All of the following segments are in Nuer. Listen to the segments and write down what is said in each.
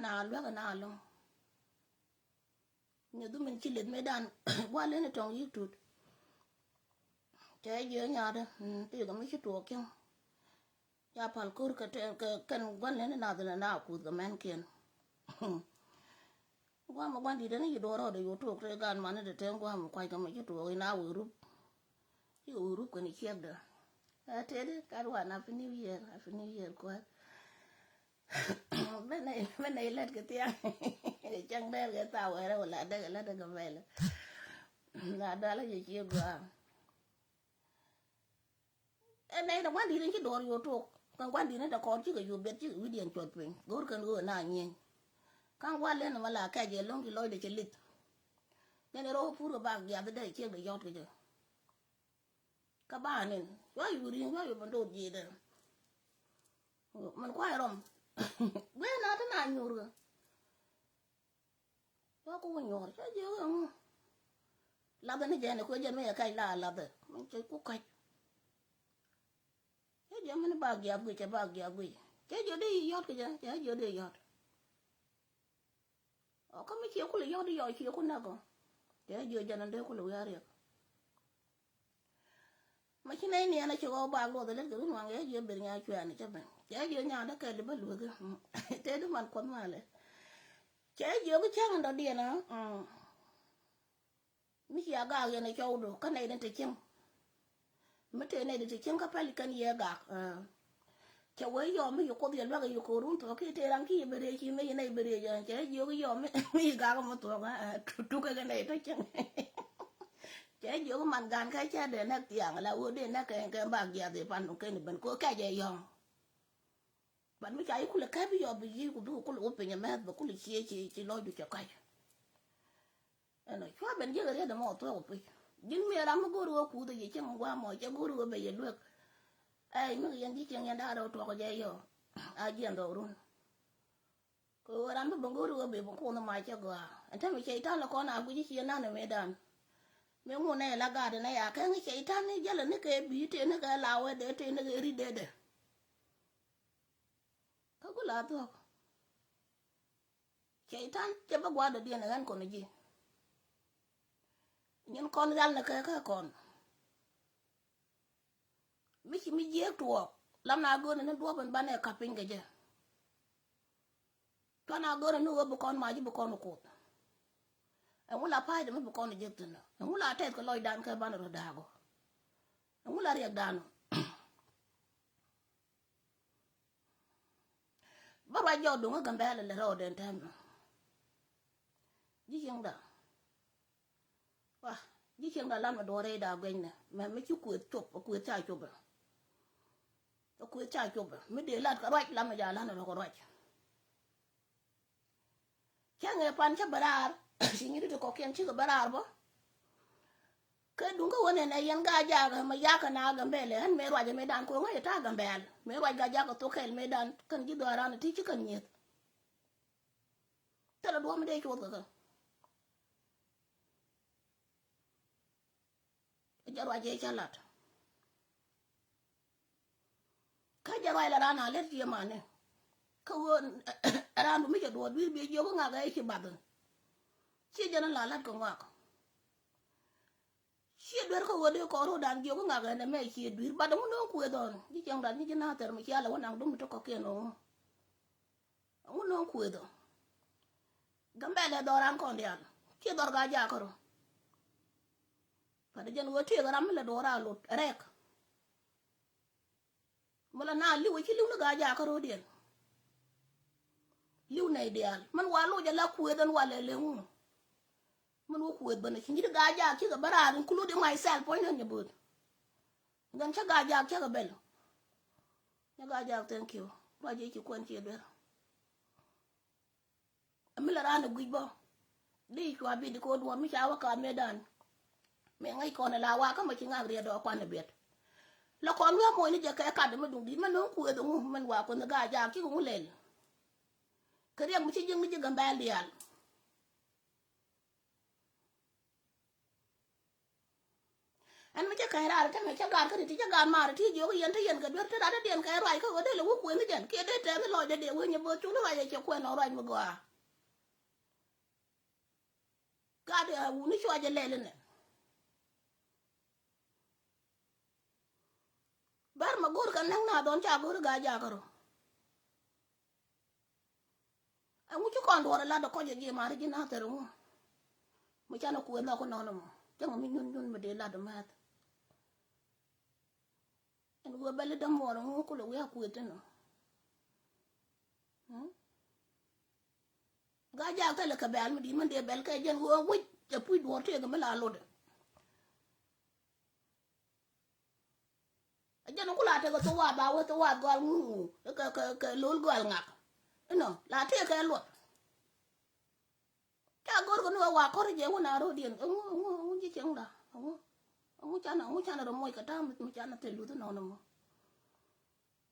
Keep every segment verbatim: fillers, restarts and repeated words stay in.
Na luäk na lɔ̱ŋ. Ni dhum in ci lith mëë dan gua̱l in tɔŋ yik tut. Cɛ jiɛ nyaatdä, mm, ti kɛ mi ci tuɔɔk kiɛŋ. Ca pal ko̱r kɛ tɛ-, kɛ kɛn gua̱l in nath in na kuth kɛ mɛn kiɛn. Gua̱a̱m gua̱n di̱t in ci duɔɔr rɔɔdɛ yo̱o̱ tuɔɔk te gan man in te tɛŋ gua̱a̱m kuac kɛ mi ci tuɔɔk in a wee rup. Ci wee rup kɛn ciɛkdä. Ɛ tëëdi kat wan happy new year, happy new year kua̱r. Bä nɛy, bä nɛy lät kɛ thiaŋ. Cäŋ dɛr kɛ thaw wɛrɛ wala däk lät kɛ mɛl. Na dal jɛ cie gua. Ɛ nɛy na gua̱n di̱t in ci duɔɔr yo̱o̱ tok. Kan gua̱n di̱t in te kɔɔr cikɛ yo̱o̱ bet cikɛ wi̱diɛn cuɔt piny. Go̱o̱r kɛn ɣöö na nyieny. Kan gua̱n lɛn ma la kɛc ɛ lo̱ŋ ti lɔcdɛ cɛ lith. Nɛn rɔ pur kɛ bak giath dee ciek dee yɔt kɛ jɛ. Kä ba nin cua yu ri̱i̱ŋ cua yu bä ndot ji̱i̱dɛ. Min kuay rɔm. Guiɛ na ti na nyuur kɛ. Cua ku wä nyuur cua jiɛ wä ŋu. Lathɛ ni jɛn kuɛ jɛn mi yɛ kac la lathɛ min cɛ ku kac. Cɛ jiɛ min ba giath guic cɛ ba giath guic cɛ jiɛ di yɔt kɛ jɛ cɛ jiɛ di yɔt. Ɔ kä mi cie kulɛ yɔt di yɔ cie ku näk ɔ. Cɛ jiɛ jɛn dee kulɛ wiaa riɛk. Ma ci nɛy niɛn a ci ɣɔw bak luɔth a lät kɛ rin waŋ yɛ jiɛ ber nya cuɛɛni cä ben cɛ jiɛ nyaandä kɛl bä luekä. Tëë di man kuɔth malɛ. Cɛ jiɛ ku cäŋ in dɔ̱diɛn a. Mi cia gak yɛn a cɔwdu kä nɛy den te cieŋ. Mi tëë nɛy den te cieŋ kä pɛl kɛn yɛ gak. Cɛ wee yɔm mi yi kuoth yɛ luäk yi ko̱o̱r wun thuɔ̱k ki tëë ram ki yi bi rëëc yi mi yi nɛy bi rëëc cɛ jiök yɔm mi yi gak mi thuɔ̱k. Tukɛ kɛ nɛy tɔ cieŋ. Cɛ jiök man gan kɛ cɛ dee nɛk thiaŋ la wee dee nɛk kɛ kɛ bak jiath i̱ pan kɛn i̱ ben ko̱ kɛc ɛ yɔm. Ban mi ca yi kulɛ kɛp yɔm bi yi ku bi ku kulɛ wä piny ɛ mɛth bɛ kulɛ cie ci ci lɔcdu cɛ kɔc. Ɛnɔ cua ben jiäk riet ɛmɔ thuɔk ɔ puc. Ji̱n mi ram mi go̱o̱r ɣöö kuuth ɛ yɛ cieŋ gua̱a̱m ɔ cɛ go̱o̱r ɣöö bɛ yɛ luek. Ɛy mi kɛ yɛn ji̱ cieŋ yɛn da̱a̱ rɛw tuɔk ɔ jɛ yɔ. A jiɛn dhɔk run. Kɛ ɣöö ram bi ben go̱o̱r ɣöö bɛ ben kuuth ɛ mac cɛ gɔaa ɛn täämɛ cɛy-tan lɛ kɔn a guic i̱ cie nan ɛ mëëdan. Mëë ŋun ɛ la gaat ɛn ɛ ya kɛŋ cɛy-tan ni jälɛ ni kɛ bi̱i̱ tëë ni kɛ la wɛ dee tëë ni kɛ ri̱t dee dee. Kä gula thuɔk. Cɛy-tan cɛ bä gua̱a̱r dɔ̱diɛn ɛ ɣän kɔn ji̱. Nyin kɔn yal ni kɛ kä kɔn. Mi ci mi jiɛɛk tuɔɔk lam na go̱o̱r ni duɔ̱ɔ̱p in banɛ ka̱p piny kɛ jɛ. Cuan a go̱o̱r ni ɣöö bi kɔn mac bi kɔn kuoth. Ɛŋu la pa̱a̱cdɛ mi bi kɔn jiɛk thi̱n. Ɛŋu la tɛth kɛ lɔcdan kɛ banɛ rɔ da̱a̱k ɔ. Ɛŋu la riɛkdan ɔ. Bä ruac jɔk duŋ kä Gambɛl lɛ rɔɔdɛ ɛn täämɛ. Ji̱ cieŋda. Wa ji̱ cieŋda lam ɛ duɔ̱ɔ̱r rɛyda guɛcnɛ mɛ mi ci kuëth cop ɛ kuëth ca cop ɛ. Ɛ kuëth ca cop ɛ mi dee lat kɛ ruac lam ɛ ja lan ɛ rɔ̱ kɛ ruac. Cäŋ ɛ pan cä bä raar ci nyit ti kɔ̱kiɛn cikɛ bä raar bä. Kɛ duŋ kä wen ɛn ɛ yɛn Gaa-jaak ɛmɛ yakä na Gambɛl ɛ ɣän mëë ruac ɛmɛ dan ko̱ŋä yɛ ta̱a̱ Gambɛl mëë ruac Gaa-jaak ɛ thok kɛɛl mëë dan kɛn ji̱ dhɔaaran ɛ ti ci kɛn nyieth. Thilɛ duɔ̱ɔ̱p mi dee cuɔth kɛ kɛ. Jɛ ruac jɛ cä lat. Kä jɛ ruac la raan a lät cië mani. Kä ɣöö raan du mi cɛ duɔɔr dui̱r biɛ jiök ŋak ɛ ci bath. Ciɛ jɛn la lat kɛ ŋɔak. Ciɛ duer kä ɣöö dee kɔɔr ɣöö dan jiök ŋak ɛn ɛmɛ ciɛ dui̱r bat ɛŋu no̱o̱ŋ kuëë dhɔn ji̱ cieŋ dan ji̱ ji̱ na̱a̱ thɛr mi cia lɛ wä naŋ dum mi te kɔ̱kiɛn ɣöö. Ɛŋu no̱o̱ŋ kuëëth ɔ. Gambɛl ɛ dhɔran kɔn diaal. Ciɛ dhɔr Gaa-jaak kärɔ. Pat jɛn ɣöö tëëk ram mi lɛ duɔɔr a lot rɛk. Mi lɛ na li̱w ɛ ci li̱w ni Gaa-jaak kärɔ̱diɛn. Li̱w nɛy diaal min wa loc ala kuëëth ɛn wa lɛ leŋu. Min wä kuëëth bänä ci nyit Gaa-jaak cikɛ bä raar including myself puɔ̱nydän nyɛ bööth. Ŋän cä Gaa-jaak cä kɛ bɛl. Nyɛ Gaa-jaak thank you. Ruac ji̱ ci kuɛn ci duer. Ɛ mi la raan ɛ guic bä. Di cua bi di ko̱o̱t duɔ̱ɔ̱r mi ca wä ka mëëdan. Mëë ŋäc kɔn ɛ la wakä mɛ ci ŋak riɛt dɔɔk kuan ɛ biɛt. La kɔn wi̱i̱ amoc ni jɛ kɛ kat mi duŋ di̱t mɛ no̱o̱ŋ kuëëth ɛŋu mɛn wa kuënh Gaa-jaak cikɛ ŋu lɛl. Kɛ riɛk mi ci jiäk ni ji̱ Gambɛl diaal. Ɛn mi cä kɛny raar tämɛ cä gaat kä ri ti cä gaat maar ti jiök yɛn te yɛn kɛ duer te rat dee diɛn kɛ ruac kä ɣöö dee lɛ wä kuëth ni jɛn kiɛ dee tɛth ni lɔcdɛ dee wä nyɛ bo̱o̱th cuk ni ruac ɛ cɛ kuɛn ɔ ruac mi gɔaa. Gaat ɛ wuni cuac ɛ lɛl inɛ. Bär ma go̱o̱r kɛ näk na dhɔn ca go̱o̱r i̱ gaa jakä rɔ. Ɛŋu ci kɔn duɔ̱ɔ̱r ɛ lat ɛ kɔc ɛ ji̱ ma̱a̱ri ji̱ nathɛr ɛŋu? Mi canɛ kuëë nhɔk inɔnɔ mɔ cäŋ mi nyun nyun mi dee lat ɛ mɛth. Ɛn ɣöö bɛl i̱ dämuɔɔr ɛŋu kulɛ wi̱i̱ a kuëë thi̱n ɔ. Gaa jaak thilɛ kɛ bɛ̈ɛ̈l mi di̱i̱t min dee bɛl kɛ jɛn ɣöö wi̱c cɛ puc duɔ̱ɔ̱r tëëk mi la lotdɛ. Ɛ jɛn ku la tekɛ thok wath ba wee thok wath gɔal ŋu kɛ kɛ kɛ lo̱l gɔal ŋak. Inɔ la tekɛ luɔt. Ca go̱rkɛ ni wee wa kɔr jɛ wun a ro̱o̱diɛn ɛŋu ɛŋu ɛŋu ji̱ cieŋda ɛŋu ɛŋu canɛ ɛŋu canɛ rɔ moc kɛ ta̱a̱ mi canɛ thil luth inɔnɔ mɔ.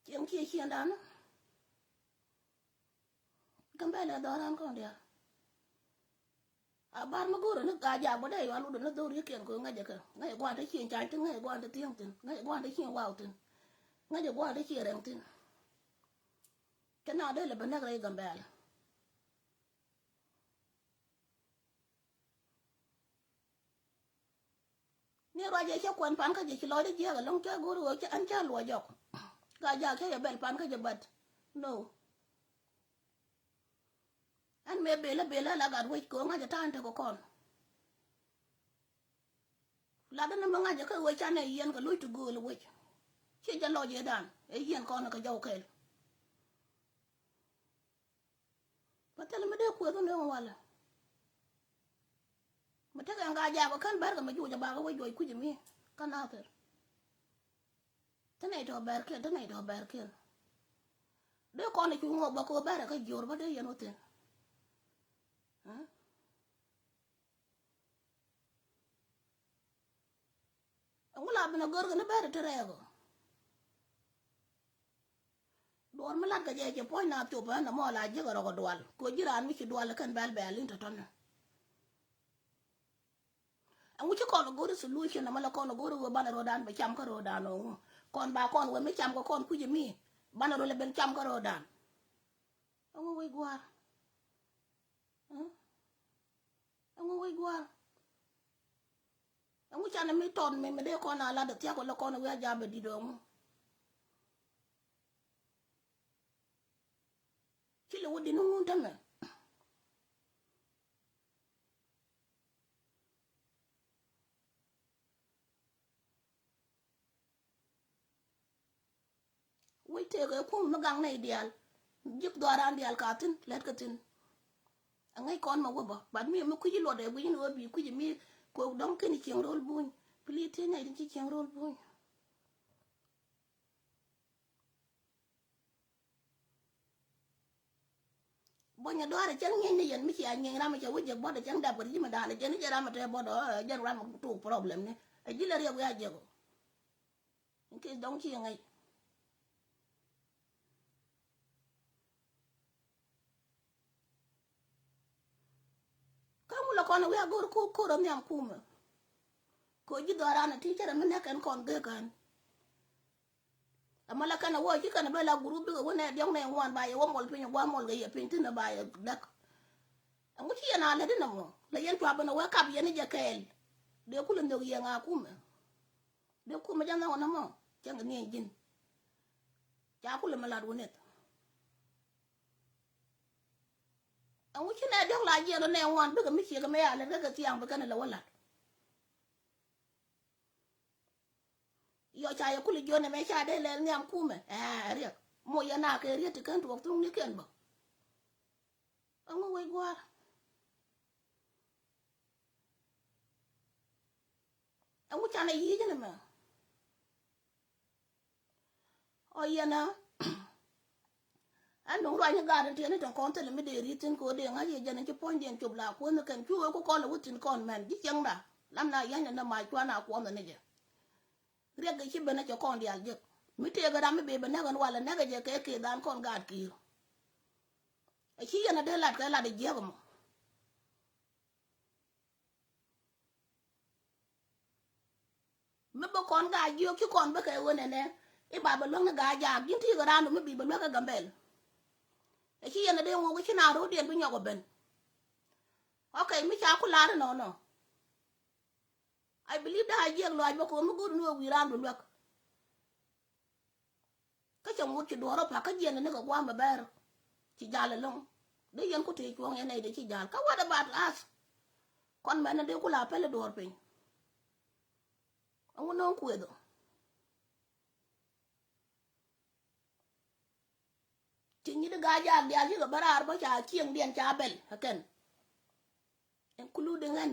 Cieŋ ciɛ ciëŋdan. Gambɛl ɛ dhɔran kɔn diaal. A bar mi go̱o̱rä ni gaa jaak bä dee yual wudä ni dho̱r yäkiɛn kɛ ŋäcä kɛ ŋäcä gua̱a̱n te cieŋ ca̱ny thi̱n ŋäcä gua̱a̱n te thiäŋ thi̱n ŋäcä gua̱a̱n te cieŋ waw thi̱n ŋäcä gua̱a̱n te cieŋ rɛŋ thi̱n. Kɛ na dee lɛ bä näk rɛy Gambɛl. Ni ruac ɛ cä kuɛn pan kä jɛ ci lɔcdä jiääk ɛlɔ̱ŋ cä go̱r ɣöö cä ɛn cä luɔc jɔk. Ka jaak cä yɛ bɛl pan kä jɛ bät. No. Ɛn mëë belä belä la gat wec kɛ ɣöö ŋa̱cä ta̱a̱n tekɛ kɔn. Latdä ni mi ŋa̱cä kä ɣöö canɛ yiɛn kɛ lo̱c ti gööl wec. Ci jɛ lɔc ëëdan ɛ yiɛn kɔn kɛ jɔw kɛl. Bä thil mi dee kuëth wä ni ɣän walɛ. Mi tekɛ ŋa jaak kä kän bärkɛ mi juuc a bakɛ wä juɔc kui̱c mi kä nathir. Te nɛy tɔ bɛrkiɛn te nɛy tɔ bɛrkiɛn. Dee kɔn i̱ cuŋ ɣɔk bä ko̱ bärɛ kä jiöör bä dee yɛn wä thi̱n. Ɛŋu la ben a gör kɛ ni bɛr ti rɛɛk ɔ. Duɔr mi lat kɛ jɛ cɛ puɔ̱ny na thiop ɛn ɛmɔ la jiäk ɛ rɔk ɛ dual kɛ ji̱ raan mi ci dual kɛn bɛl bɛl in tɔ̱tɔ̱nɛ. Ɛŋu ci kɔn ɛ go̱ri solution ɛmɔ la kɔn ɛ go̱ri wee banɛ ro̱o̱dan bɛ cam kä ro̱o̱dan ɔ ŋu kɔn ba kɔn wee mi cam kɛ kɔn kui̱c ɛmi banɛ ro̱o̱ lɛ ben cam kä ro̱o̱dan. Ɛŋu wec gua̱a̱r. Ɛŋu wec gua̱a̱r. Ɛŋu canɛ mi tɔt mi mi dee kɔn a lat ɛ thiak wala kɔn ɛ wi̱i̱ a ja̱a̱p ɛ di̱t ɔ ŋu. Ci lɛ wä di̱t ni ŋun tämɛ. Wec tëëkɛ kum mi gaŋ nɛy diaal. Ji̱k dhɔaaran diaal ka thi̱n lɛt kä thi̱n. Aŋäc kɔn ma wä bä bat mi mi kui̱ci luɔt ɛ gui̱c ni wä bi kui̱ci mi. Kok dɔ̱ŋ keni cieŋ ro̱l buny. Pili ti nɛy ti ci cieŋ ro̱l buny. Buɔ̱nyɛ duaarɛ cäŋ ŋi̱eec ni yɛn mi cia ŋi̱eec ram mi cɛ wi̱c jɛ buɔ̱t ɛ cäŋ dap kɛ ti ji̱ mi da̱a̱n ɛ jɛn ni jɛ ram ɛ tɛ buɔ̱t ɛ jɛn ram ɛ tuk problem ni ɛ ji̱ lɛ riɛk wi̱i̱ a jiɛk ɔ. In case dɔ̱ŋ ci ŋäc. Kä ŋu lɛ kɔn ɛ wi̱i̱ a go̱r ko̱r ko̱r ɛ nhiam kumɛ. Ko̱ ji̱ dhɔran ɛ ti cärɛ mi nɛk kɛn kɔn gek kɛn. Ɛmɔ la kɛn a wä ci kɛn a bɛ la gurup bikɛ wä nɛ diɔ̱k nɛ ŋuan ba yɛ wä mɔl piny a gua̱a̱ mɔl kɛ yɛ piny thin a ba yɛ däk. Ɛŋu ci yɛn a lät in ɛmɔ la yɛn cua ben a wä kap yɛn i̱ jɛ kɛɛl. Dee kulɛ nhök yɛ ŋa kumɛ. Dee kumɛ jɛ nhɔk ɛn ɛmɔ cɛ ŋɛ niɛny ji̱n. Ca kulɛ mi lat wä nith. Ɛŋu ci nɛ diɔ̱k la jiɛn rɔ nɛ ŋuan bikɛ mi ciek ɛmɛ a lät kä kɛ thiaŋ bi kɛn a lɛ wä lat. Yɔ ca yɛ kul jiön ɛmɛ ca dee lɛl nhiam kumɛ. Ɛɛ riɛk. Mo yɛ na kɛ riet ti kɛn tuɔɔk thuŋnikiɛn bä. Ɛŋu wec gua̱a̱r. Ɛŋu canɛ yic ɛn ɛmɛ. Ɔ yɛn ɛ. Ɛn duŋ ruany i̱ gaat in tiɛni tin kɔn thilɛ mi dee ri̱t thi̱n kɛ ɣöö dee ŋa̱c yɛ jɛn in ci puɔ̱nydɛn cop la kuänh ni kɛn cu ɣöö ku kɔn lɛ wä thi̱n kɔn mɛn ji̱ cieŋda. Lam na yäny ni nɛ mac cuan a kuɔnh ni jɛ. Riɛk kɛ ci ben a cɛ kɔn diaal jek mi tëëk ram mi bee bɛ näk ɛn walɛ näk ɛ jɛ kɛ kɛ dhan kɔn gaat ki̱i̱r. Ɛ ci yɛn a dee lat kɛ lat ɛ jiäk ɛmɔ. bä kɔn Gaa-jiök, ci kɔn bä kɛ ɣöö nɛnɛ i̱ ba bɛ luäk ni Gaa-jaak, ji̱n ti kɛ raan du mi bi bɛ luäk kä Gambɛl. Ɛ ci yɛn ɛ dee ŋok i̱ ci naath ro̱o̱diɛn bi nyɔk ɛ ben. Okay, mi ca ku la̱r inɔnɔ. I believe that a jiɛk lɔaac bä ko̱o̱m mi go̱o̱r ni ɣöö wi̱i̱ raan bi luäk. Kä cɛ ŋot ci duɔ̱ɔ̱r ɔ pa̱k kä jiɛn ni kɛ gua̱a̱m ɛ bɛr. Ci jal ɛlɔ̱ŋ. Dee yɛn ku tëë cuɔ̱ɔ̱ŋ yɛn nɛy dee ci jal. Kä what about us? Kɔn mɛn ni dee ku la pɛl i̱ duɔ̱ɔ̱r piny. Ɛŋu no̱o̱ŋ kuëth ɔ? Ci nyit i̱ Gaa-jaak diaal cikɛ bä raar bä ca cieŋdiɛn ca bɛl ɛ kɛn. Including ɛn.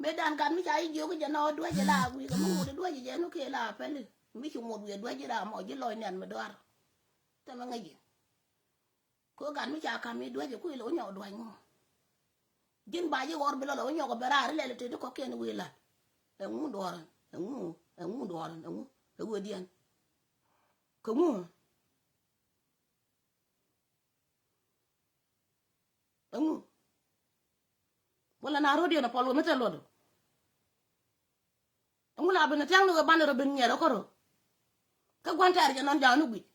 Mëë dan gat mi ca ji̱ jiök i̱ jɛ nɔ duäc ila wi̱i̱ kɛ mi ŋut i̱ duäc i̱ jɛ ni kɛ la pɛli. Mi ci ŋut wi̱i̱ duäc i̱ ram ɔ ji̱ lɔc nian mi duar. Tɛmɛ ŋäc ji̱. Kɛ gat mi ca ka̱m i̱ duäc i̱ kui̱ lo̱ nyɔk duäc ŋu. Ji̱n ba ji̱ ɣɔr bi lɔ lɔ nyɔk bɛ raar ilɛl i̱ tëë ti kɔ̱kiɛn i̱ wi̱i̱ la̱t. Ɛŋu duɔ̱ɔ̱rän? Ɛŋu? Ɛŋu duɔ̱ɔ̱rän? Ɛŋu? Ɛ ɣöö diɛn? Kɛ ŋu? Ɛŋu? Wala na ro̱diɛn a pɔl wä mi te luɔt. Ɛŋu la ben a thia̱ŋ ni wee banɛ rɔ ben nyɛɛr ɛ kärɔ. Kä gua̱n tɛɛr jɛ nɔn ja̱a̱n ni guic.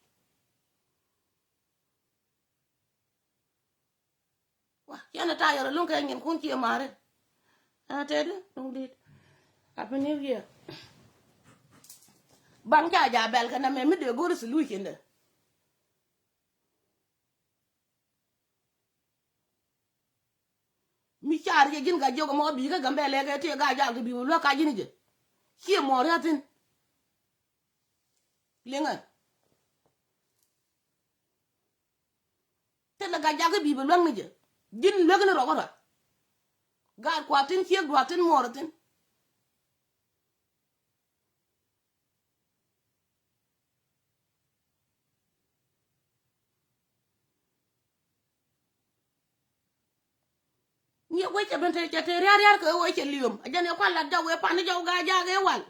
Wa, yɛn a tayɔr a luŋ kɛ nyin kun cie ma̱a̱ri. Ɛn a tëëdi luŋ di̱i̱t. Happy New Year. Baŋ ca ja̱ bɛl kɛ nɛmɛ mi dee go̱ri solution dɛ. Mi car jɛ ji̱n Gaa-jiök ɛmɔ bi kä Gambɛl lɛ kɛ tëë Gaa-jaak ti bi wä luäk ka ji̱n jɛ. Ciɛ mɔɔr ria thi̱n. Liŋɛ. Thilɛ Gaa-jaak i̱ bi bɛ luäk ni jɛ. Ji̱n luäk ni rɔk kä rɔa. Gaat kua thi̱n, ciek dua thi̱n, muɔɔr thi̱n. Nyiɛ wecɛ ben te cɛ te ria̱r ria̱r kɛ wecɛ liöm. A jɛn ɛ kuan lat jɔw ɛ pan ni jɔw Gaa-jaak ɛ wal.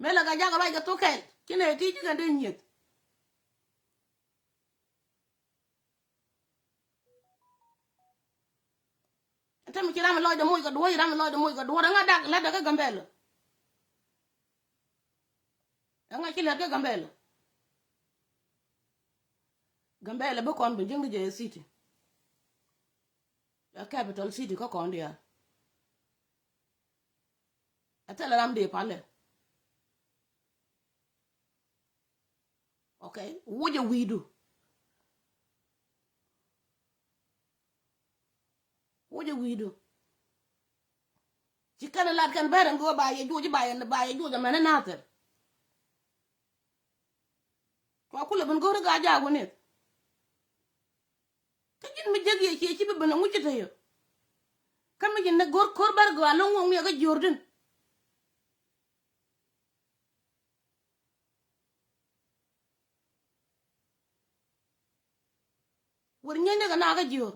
Mëë la Gaa-jaak ɛ ruac kɛ thok kɛl ci nɛ ti ci kɛn dee nyieth. Tɛmɛ ci ram ɛ lɔcdɛ moc kɛ duɔ̱ɔ̱c, ram ɛ lɔcdɛ moc kɛ duɔ̱ɔ̱c, ɛŋa dak la̱tdɛ kä Gambɛl? Ɛŋa ci lät kä Gambɛl? Gambɛl ɛ bi kɔn bi jiäkni jɛ ɛ city. Ɛ capital city kä kɔn diaal. Ɛ thilɛ ram dee palɛ. Okay, wocɛ wi̱i̱du. Wocɛ wi̱i̱du. Ci kɛn lat kɛn bɛr ɛn go̱o̱r ba yɛ juɔc, ba yɛ, ba yɛ juɔc ɛmɛn ɛ nathir. Kua kulɛ ben go̱o̱r i̱ Gaa-jaak wä nith. Kä ji̱n mi jek yɛ ciɛ ci bi ben ɛŋu ci te yɛ. Kä mi ji̱n ni go̱r ko̱r bär gɔaa lo̱ŋ ŋuɔ̱ŋ yɛ kä jiöördin. Wër nyieeny ni kɛ na kä jiöör.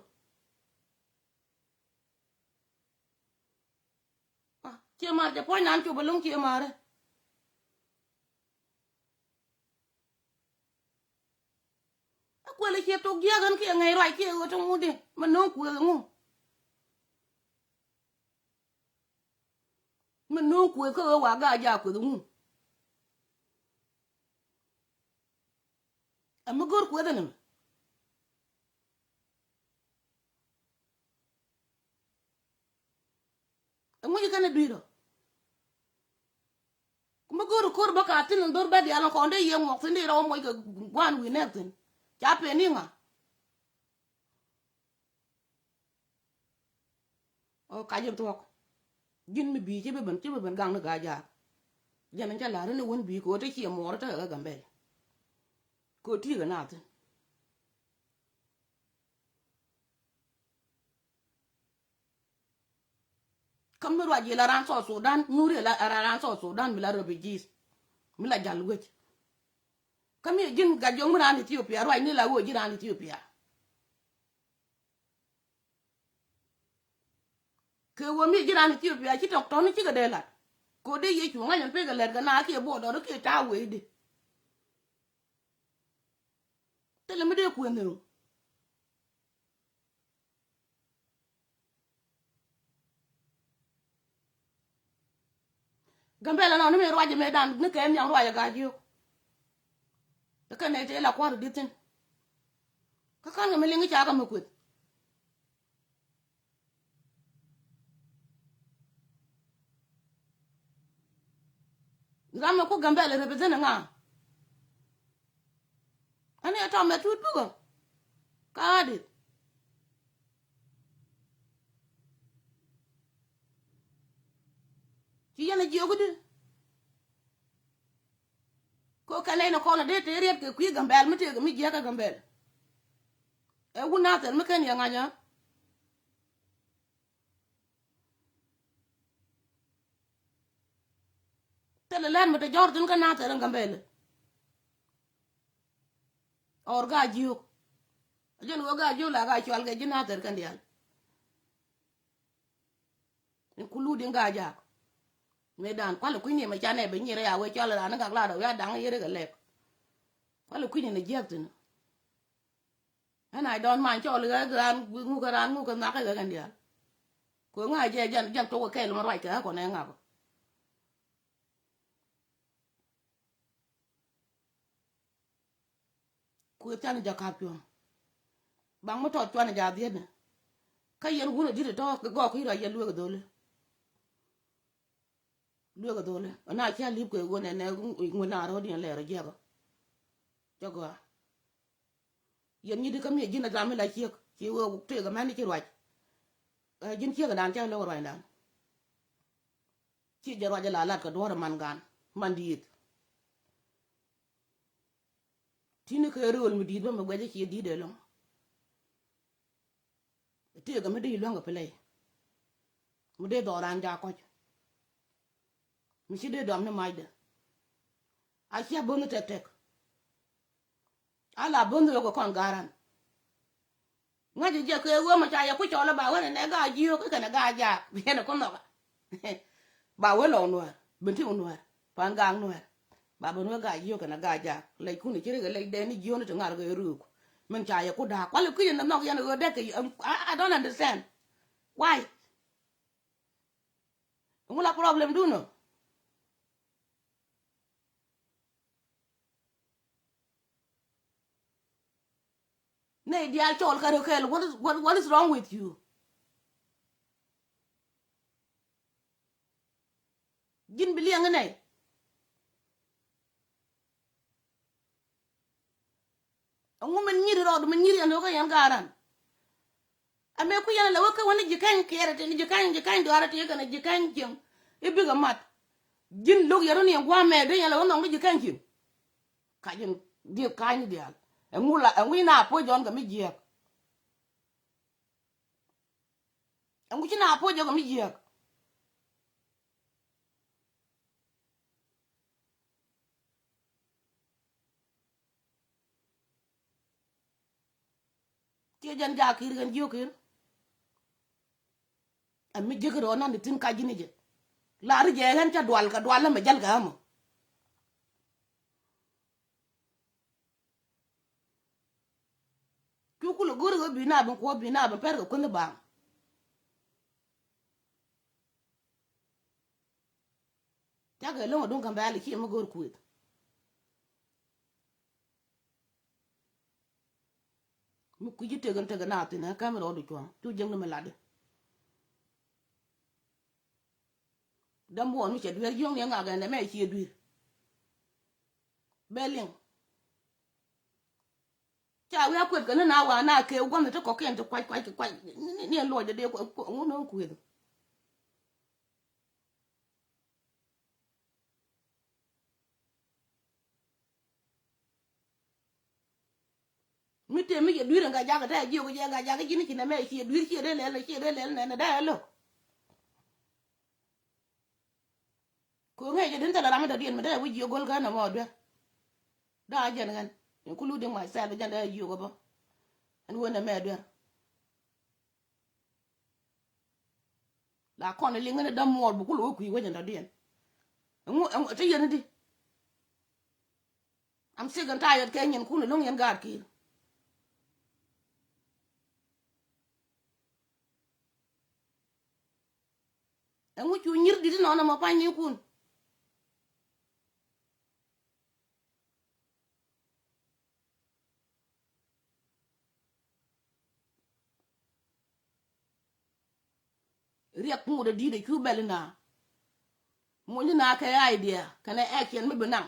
Ah, cie mar jɛ puɔ̱ny nan cop ɛlɔ̱ŋ cie marɛ. A kuɛl a cie thok jiääk ɣän kiɛ ŋäc ruac kiɛ ɣöö ti ŋut di mɛ no̱o̱ŋ kuëëk ɛŋu. Mɛ no̱o̱ŋ kuëëk kä ɣöö wa Gaa-jaak kuëth ɛŋu. Ɛ mi go̱r kuëth ɛn ɛmɛ. Ɛŋu ci kɛn ɛ dui̱r ɔ. Kä mi go̱o̱ri ko̱r bä ka thi̱n in dho̱r bä diaal in kɔn dee yiëë ŋuɔk thi̱n dee rɔw moc kɛ gua̱a̱n wi̱i̱ nɛɛk thi̱n. Ca pen i̱ ŋa? Ɔ kac in thuɔ̱k. Ji̱n mi bi̱i̱ ci bi ben, ci bi ben gaŋ ni Gaa-jaak. Jɛn in cä la̱r in i̱ wän bi̱i̱ kɛ ɣöö te ciɛ muɔɔr te kɛ Gambɛl. Kɛ ɣöö ti̱i̱ kɛ naath thi̱n. Kä mi ruac yɛ la raan South Sudan, nyuuri yɛ la raan South Sudan mi la refugees, mi la jal wec. Kä mi ji̱n Gaa-jiök mi raan Ethiopia, ruac ni la wec ji̱ raan Ethiopia. Kɛ wä mi ji̱ raan Ethiopia ci tɔk tɔ̱ni cikɛ dee lat. Kɛ wä dee Yecu ŋa̱c ɛn pekɛ lɛt kɛ na kiɛ buɔt dɔr kiɛ ta̱a̱ wecdi. Thilɛ mi dee kuëth ni ru. Gambɛl ɛnɔ ni mëë ruac mëë dan ni kɛ nhiam ruac ɛ Gaajiok. Kä kɛn nɛy tëë la kua̱r di̱t thi̱n. Kä ka̱n kɛ mi liŋ i̱ ca kɛ mi kueth. Ram mi ku Gambɛl represent ŋa? Ani ɛ tɔmɛ tuut pukä. Ka ɣa̱a̱dit. Ci yɛn a jiök di. Ko kɛn nɛy ni kɔn a dee tëë riɛt kɛ kui̱ Gambɛl mi tëëk mi jiäk ɛ Gambɛl. Ɛ wun Nathɛr mi kɛn yɛ ŋa̱c ɛ. Thilɛ lɛn mi te jɔr thin kä Nathɛr in Gambɛl. Ɔr Gaajiok. A jɛn ɣöö Gaajiok la Gaacual kɛ ji̱ Nathɛr kɛn diaal. Including Gaajak. Mëë dan kualɛ kui̱ni mɛ canɛ bɛ nyir ya wee cɔl raan ni gak lat ɔ ya daŋ yeri kɛ lɛk. Kualɛ kui̱ni ni jiäk thin. Ɛn I don't mind cɔl ɣä raan ŋukɛ raan ŋukɛ nhɔakɛ ɣä kɛn diaal. Kɛ ŋa jɛ jɛn jɛn tok kɛ kɛɛl mɛ ruac kɛ ɣä kɔn ɛ ŋapä. Kuëth can jɛ kap cuɔ̱ŋ. Baŋ mi tɔt cuan jɛ a dhietni. Kä yɛn wun a di̱t tɔ̱ kɛ gɔɔk i̱ rɔ yɛ lueek dholi. Lueek dholi. Ɔ na cia li̱p kɛ ɣöö nɛ nɛ ŋuɛn na rɔ̱ diɛn lɛɛr jiɛk ɔ. Cɛ gɔaa. Yɛn nyi di kä mi ji̱n a dham mi la ciek ci ɣöö tëëk a mɛn ci ruac. Ɛ ji̱n ciek a dan ca lo̱k ruacdan. Ci jɛ ruac a la lat kɛ duɔ̱ɔ̱r a man gan man di̱i̱t. Ti̱ni kɛ rööl mi di̱i̱t bä mi guɛcä ci di̱i̱t ɛlɔ̱ŋ. Tëëkɛ mi dee luäŋ kɛ play. Mi dee dhɔran ja kɔc. Mi ci dee dɔm ni macdɛ. A cia bo̱n ni tɛk tɛk. A la bo̱n ni wek kɛ kɔn garan. Ŋäc jɛ kɛ ɣöö mɛ ca yɛ ku cɔl ba wänɛ nɛ Gaajiok kɛnɛ Gaajaak bi yɛn ɛ ku nhɔkä. Ba wee lɔw nuäär ben ti wä nuäär pan gaak nuäär. Ba ben wee Gaajiok kɛnɛ Gaajaak lɛc kun ci rik ɛ lɛc dɛn ni jiöni ti ŋa̱r kɛ ruk. Min ca yɛ ku da̱a̱k kuali kui̱c ɛn nhɔk yɛn ɣöö dɛk kɛ I, I don't understand. Why? Ŋu la problem dun ɔ? Nɛy diaal cɔɔl kä rööl kɛɛl, what is, what, what is wrong with you? Ji̱n bi liɛŋ inɛ. Ɛŋu min nyiri rɔɔdu min nyiri ɛn ɣöö kä yɛn gaaran. Ɛmɛ ku yɛn ɛ lɛ wä kä wä ni ji̱ kɛny kiɛɛrɛ ti ni ji̱ kɛny ji̱ kɛny duaarɛ ti kɛn ji̱ kɛny cieŋ. I̱ bikɛ mat. Ji̱n lo̱k yɛn run yɛn gua̱a̱mɛ dee yɛn lɛ wä nhɔŋ ni ji̱ kɛny cieŋ. Ka ji̱n dieth ka̱a̱cni diaal. Ɛŋu la ɛŋu in a puɔ̱c jɔ̱ɔ̱n kɛ mi jiääk. Ɛŋu ci na puɔ̱c jɔ̱ɔ̱n kɛ mi jiääk. Ciɛ jɛn jaakir kɛn jiök kir. Ɛ mi jiäk rɔɔdan ti thi̱n kac ji̱n i̱ jɛ. La̱r i̱ jɛ ɣän cä dual kɛ dual ɛmɛ jäl kɛ ɣämɔ. Cu kulɛ go̱r i̱ ɣöö bi na ben kuɔ̱p bi na ben pɛr kɛ kuänh i̱ baŋ. Cakɛ lo̱ŋ aduŋ Gambɛl i̱ ciɛ mi go̱o̱r kuëth. Mi kui̱ci tëk in tëk in a thi̱n ɛ käm in rɔɔdu cuɔ̱ɔ̱ŋ cu jiäkni mi latdi. Dämuɔɔn mi cɛ dueer jiöŋni ɛ ŋak ɛn ɛmɛ ciɛ dui̱r. Bɛ liŋ. Ca wi̱i̱ a kueth kɛ ni na wa na kɛ gua̱n ti kɔ̱kiɛn ti kuac kuac kuac ni, ni, ni ɛn luɔcdɛ dee ŋun ni kueth. Mi tëë mi yɛ dui̱r ɛn Gaajaak ɛ te jiök jɛ Gaajaak ji̱n ci nɛmɛ ciɛ dui̱r ciɛ dee lɛl ciɛ dee lɛl nɛn ɛ dee ɛ lo̱k. Kɛ ɣöö ŋäc jɛ den thilɛ ram mi dɔ̱diɛn mi dee wi̱c jiök go̱l kä nɛmɛ ɔ duer. Daa jɛn ɣän including myself jɛn dee jiök ɛ bä. Ɛn wen nɛmɛ ɛ duer. La kɔn liŋ ni dämuɔɔr bi kulɛ wä kui̱ wecän dɔ̱diɛn. Ɛŋu, ɛŋu te yɛn di. I'm sick and tired kɛ nyin kun lo̱ŋ yɛn gaat ki̱i̱r. Ɛŋu cu nyir di̱t inɔnɔ mɔ pa̱ny ni kun. Riɛk ŋut ɛ di̱i̱t ɛ cu bɛl ina. Muny ina kɛ idea kɛnɛ action mi bi naŋ.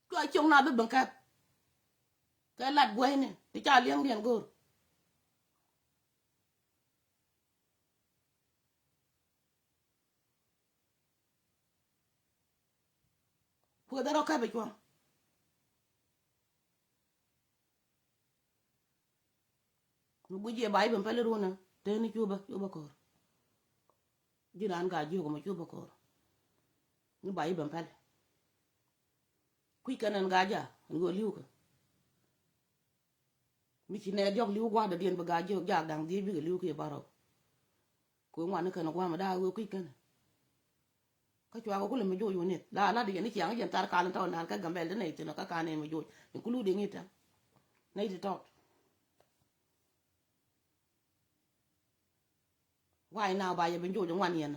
Cua cio̱ŋ na bi ben kɛp. Kɛ lat guɛyni ti ca liɛŋdiɛn go̱o̱r. Kueth rɔ kɛp i̱ cuɔ̱ŋ. Mi guic yɛ ba i̱ ben pɛl i̱ ruun ɛ teni cupä cupä ko̱r. Ji̱n raan gaa jiök ɛmɛ cupä ko̱r. Mi ba i̱ ben pɛl. Kui̱c kɛn ɛn gaa ja ɛn ɣöö li̱w kɛ. Mi ci nɛɛ diɔ̱k li̱w gua̱a̱r dɔ̱diɛn bi gaa jiök jaak da̱ŋ dhieec bikɛ li̱w kiɛ bärɔw. Kɛ ŋuan ni kɛn gua̱a̱r mi da̱a̱ ɣöö kui̱c kɛn. Kä cuakɛ kulɛ mi joc wä nieth la lat yɛn ni ciaŋ yɛn thar kal in tɔt naan kä Gambɛl ti nɛy thin kä kan in mi joc including it tɛm nɛy ti tɔt. Why now ba yɛ bi joc ŋuan yɛn.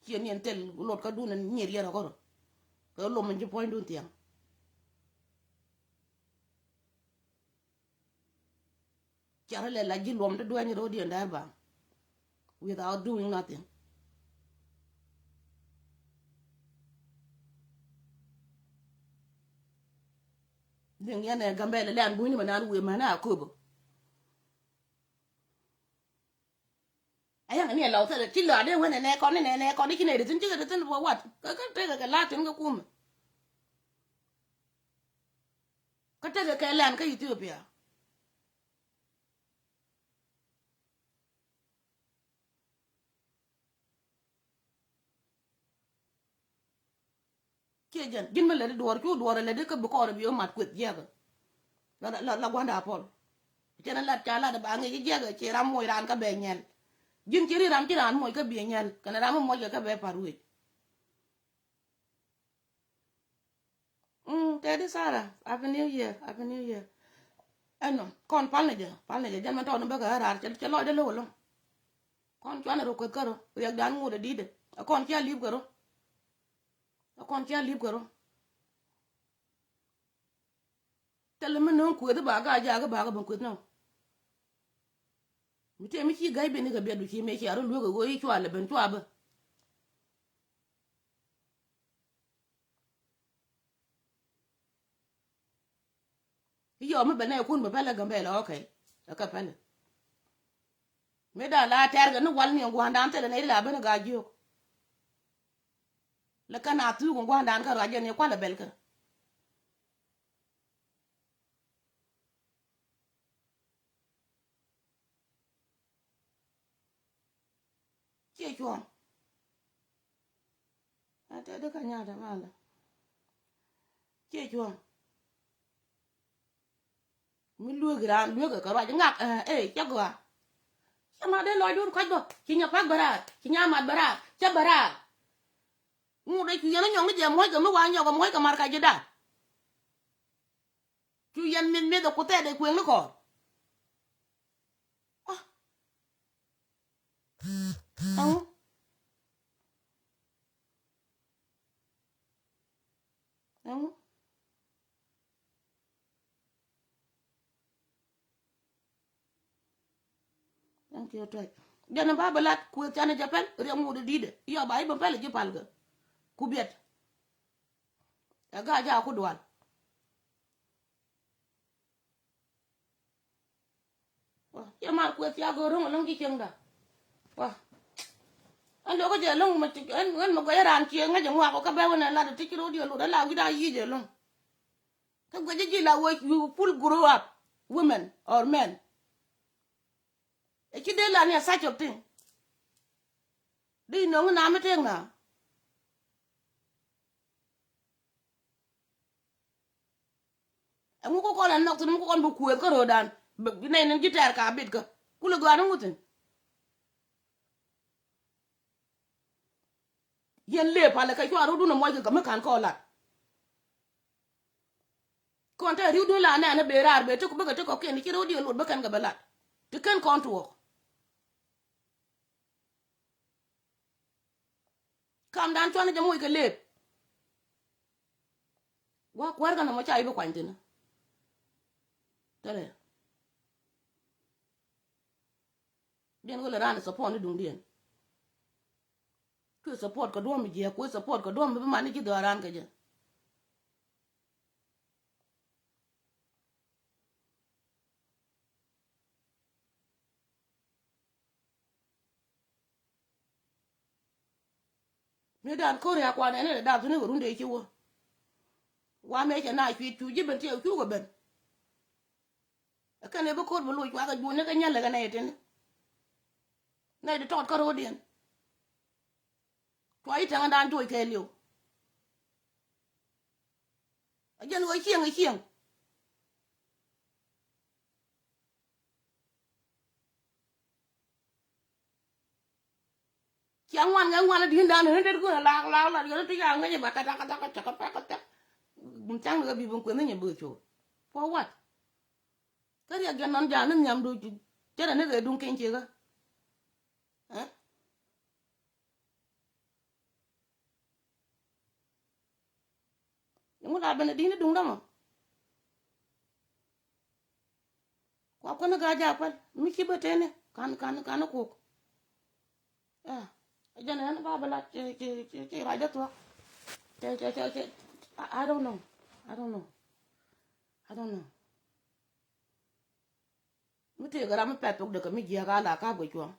Ciɛ ni ɛn thil lot kä dun in nyier yɛn rɔ kärɔ. Kɛ lom in ci puɔ̱nydun thiaŋ. Cɛ rɔ lɛ la ji̱ luɔm ti duɛny ro̱o̱diɛn dɛr ba without doing nothing. Dhiŋ yɛn ɛ Gambɛl lɛn bunyni mɛ nan wëë mɛn a köpä. Ɛ yaŋ ni ɛ lɔw thilɛ ci lɔaadɛ wen ɛ nɛ kɔn ni nɛ nɛ kɔn ni ci nɛ ri thin cikɛ ri thin bä wat kä kä tekɛ kɛ la̱a̱ tin kä kumɛ. Kä tekɛ kɛ lɛn kä Ethiopia. Ciɛ jɛn ji̱n mi lätdi duɔɔr cu duɔɔr lätdi kä bi kɔɔr bi mat kueth jiɛkä. La la la gua̱nda Apɔl. Cɛn lat ca lat ba ŋic jiɛkä ci ram moc raan kä bɛ nyɛl. Ji̱n ci ri ram ci raan moc kä bi nyɛl kɛnɛ ram mi moc kɛ kä bɛ par wec. Mm, tɛti Sarah, happy new year, happy new year. Ɛnɔ kɔn pal ni jɛ pal ni jɛ jɛn mɛn tɔɔni bäkɛ ɣä raar cɛ lɔcdɛ lo̱k ɛlɔ̱ŋ. Kɔn cuanɛ rɔ kueth kärɔ riɛkdan ŋot ɛ di̱tdɛ. Ɛ kɔn cia li̱p kärɔ. Ɛ kɔn cia li̱p kärɔ. Thilɛ mi no̱o̱ŋ kueth i̱ ba gaa jaak i̱ ba kɛ ben kueth nɔ. Mi tëë mi ci ga̱c ben i̱ kɛ biɛt du ci mëë cia rɔ lueek ɛ ɣöö i̱ cua lɛ ben cua bä. I̱ yɔɔ mi bɛ nɛy kun bɛ pɛlɛ Gambɛla, okay. Ɛ kɛ pɛlɛ. Mëë da̱a̱n la tɛɛr kɛ ni wal ni ɛn gua̱a̱ndan thilɛ nɛy ti la ben ɛ gaa jiök. Lɛ kɛn a thuuk ɛn gua̱a̱ndan kä ruac jɛn i̱ kualɛ bɛl kɛ. Ciɛ cuɔ̱ɔ̱ŋ. Ɛ tɛ di ka nyaatɛ malɛ. Ciɛ cuɔ̱ɔ̱ŋ. Mi lueek raan lueek kɛ ruac ŋak ɛ ɛ cɛ gɔaa. Cɛ ma dee lɔcdun kɔc bä ci nya pak bä raar ci nya mat bä raar cä bä raar. Ŋut ɛ cu yɛn ɛ nyɔk ni jɛ muɔ̱c kɛ mi wa nyɔk ɛ muɔ̱c kɛ mar ka ji̱ da̱a̱n. Cu yɛn mi̱th mi̱th ɛ ku thɛɛt ɛ kuëŋ ni kɔɔr. Ɛŋu? Ɛŋu? Thank you, Tɔc. Jɛn ba bi lat kuëth canɛ jɛ pɛl riɛm ŋut i̱ di̱tdɛ. Yɔ ba i̱ bi pɛl i̱ ji̱ palkä. Ku biɛt. Ɛ gaa ja ku dual. Wa, cɛ mar kueth cia go̱o̱r ro̱ŋ ɛlɔ̱ŋ ci cieŋda. Wa. Ɛn lokä jɛ ɛlɔ̱ŋ mɛ ti ɛn ɛn mɛ guɛc ɛ raan cie ŋäc ɛ ŋuak ɔ kä bɛ wänɛ lat ɛ ti ci ro̱o̱diɛ lot ɛ la wi̱cda yic ɛlɔ̱ŋ. Kä guɛc ɛ ji̱ la wee you full grow up women or men. Ɛ ci dee la ni a such of thing. Di nöŋ na mi tëëk na. Ɛŋu kä kɔn ɛ nhɔk thi̱n mi kä kɔn bi kuëëth kä ro̱o̱dan. Bi nɛy ni ji̱ tɛɛr ka bit kä kulɛ gɔaa ni ŋu thi̱n. Yɛn lëë palɛ kɛ cua ro̱dun ɛ muɔc kɛ kɛ mi ka̱n kɔn lat. Kɔn te ri̱wdun la nɛn ɛ ben raar ben te ku bikɛ te kɔkiɛn ci ro̱diɛn lot bikɛn kɛ bɛ lat. Ti ken kɔn tuɔɔk. Kamdan cuanɛ jɛ moc kɛ lëëp. Gua̱a̱k kuäärkä nɔmɔ ca i̱ bi kuany thi̱n. Thilɛ. Tin ɣöö lɛ raan ɛ support ni duŋdiɛn. Kui̱ support kɛ duɔ̱ɔ̱m mi jiääk, kui̱ support kɛ duɔ̱ɔ̱m mi bi man ni ji̱ dhɔaaran kɛ jɛ. Mi dan ko̱r ya kuan ɛn ɛ dap thin ɛ kɛ run dee ci wä. Wa mɛ cɛ na cui̱t cu ji̱ ben tiɛɛk cukɛ ben. Ɛ kɛn ɛ bi ko̱r bi loc cua kɛ juun ni kɛ nyɛl ɛ kɛ nɛy tini. Nɛy ti tɔt kä ro̱o̱diɛn. Cua i̱ tɛŋdan tuɔc kɛɛliw. A jɛn ɣöö cieŋ ɛ cieŋ. Cia ŋuan kɛ ŋuan a di̱i̱n dan ni det kun a laak laak la yɔn ti ca ŋäc ba katak katak katak katak katak. Caŋ ni kɛ bi bin kueth ni nyɛ bi co̱o̱k. For what? Kä riɛk jɛn nɔn ja̱a̱n ni nhiam du. Cɛ rɛ ni kɛ duŋ keny ciekä. Ɛ? Ŋut a ben a di̱i̱n i̱ duŋdä mɔ. Kua kuäni gaa jaak päl mi ci bä teni kan kan kan kuk. Ɛ jɛn ɛn ba bä lat ci ci ci ci ruacdä thuɔ̱k. Cɛ cɛ cɛ cɛ. I, I don't know. I don't know. I don't know. Mi tëëkɛ ram mi pɛth thok dee kɛ mi jiääk a la kap kɛ cuɔ̱ɔ̱ŋ.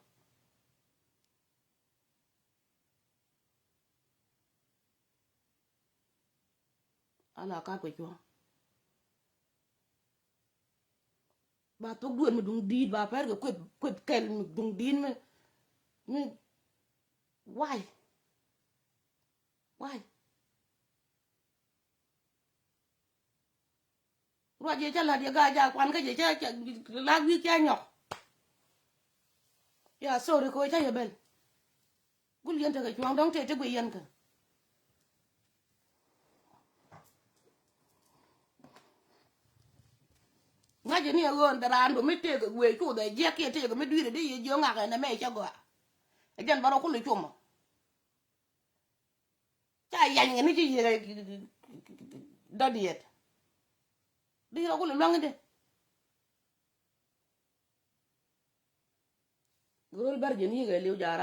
A la kap kɛ cuɔ̱ɔ̱ŋ. Ba thok duël mi duŋ di̱i̱t ba pɛr kɛ kueth kueth kɛl mi duŋ di̱i̱t mi mi. Why? Why? Ruac yɛ cä la̱t yɛ gaa jaak kuan kä jɛ cä cä lak wi̱i̱ cä nyɔk. Ya, sorry, ko cä yɛ ben. Gul yɛn tekɛ cuɔ̱ŋ dɔ̱ŋ tëë ti guiy yɛn kä. Ŋa̱cä ni ɛ ɣöö ɛn dɛ raan du mi tëëkɛ guiy cuuth ɛ jiɛk kiɛ tëëkɛ mi dui̱rɛ di yɛ jiök ŋak ɛn ɛmɛ cä gɔaa. Ɛ jɛn bä rɔ kulɛ cuɔmɔ. Ca yany kɛ ni ci yiëë dɔ̱diɛt. Di rɔ kulɛ lua̱ŋ idɛ. Gurul bär jɛ ni kɛ liw ja̱a̱r.